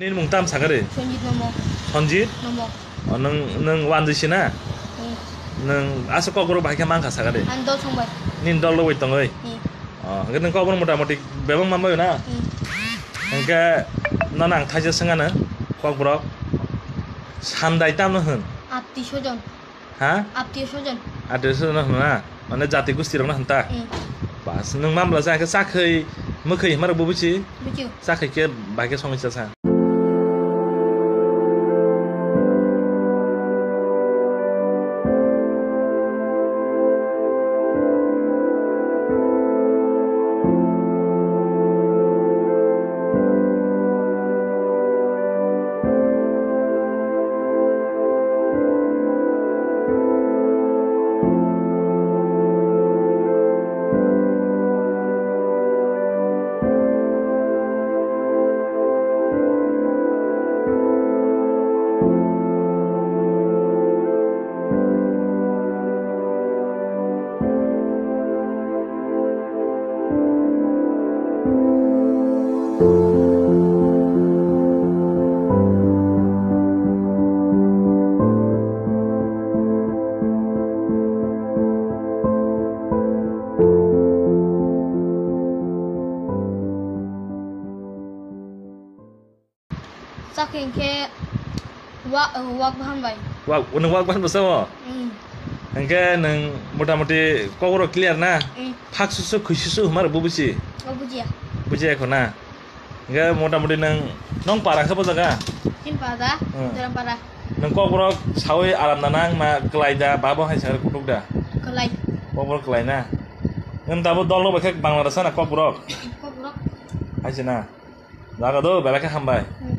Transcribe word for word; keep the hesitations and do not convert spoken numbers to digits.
Nini mung tam sakari? Sanjit Nomo. Sanjit? Nomo. O, nwng, nwng wanjwi si na? Hmm. Nwng aswk kokborok bahai khe mankha sakari? Ang dol songbai. Nini dol rwui tongwi? Hmm. O, hwnkhe nwng kokborok motamoti bebak manbaio na? Hmm. Hwnkhe nono ang thaisa swngano kokborok. Sandai tamno hwn? Attiyo sojon. Ha? Attiyo sojon. Attiyo sojon hwn na? Mane jati gusti rokno hwn ta? Hmm. Bas, nwng mamla sa khe chakhwi, mwkhwi hwnmarok bo buchi? Buchio. Chakhwi khe bai khe songwi cha sa. Chakhe hinkhe wa-, wak bahan bai. Wak, nwng wak bahan bwsa o? Mm. Hinkhe nwng motamoti kokborok clear na? Mm. Thak susu, khwi susu hwnmarok bo buchi? O bujiya. Bujiya kho na? Hinkhe motamoti nwng, nwng para khe bo jaga? Chini para, Hmm. Jora para. Nwng kokborok sawi aram nanang na kwlai da, babo hai sakhe kutuk da? Kwlai. Kokborok kwlai na? Nwng tabo dol rok bai khe Bangladesh na kokborok? Kokborok. Hai se na? Jaga do, belai khe hambai. Hmm.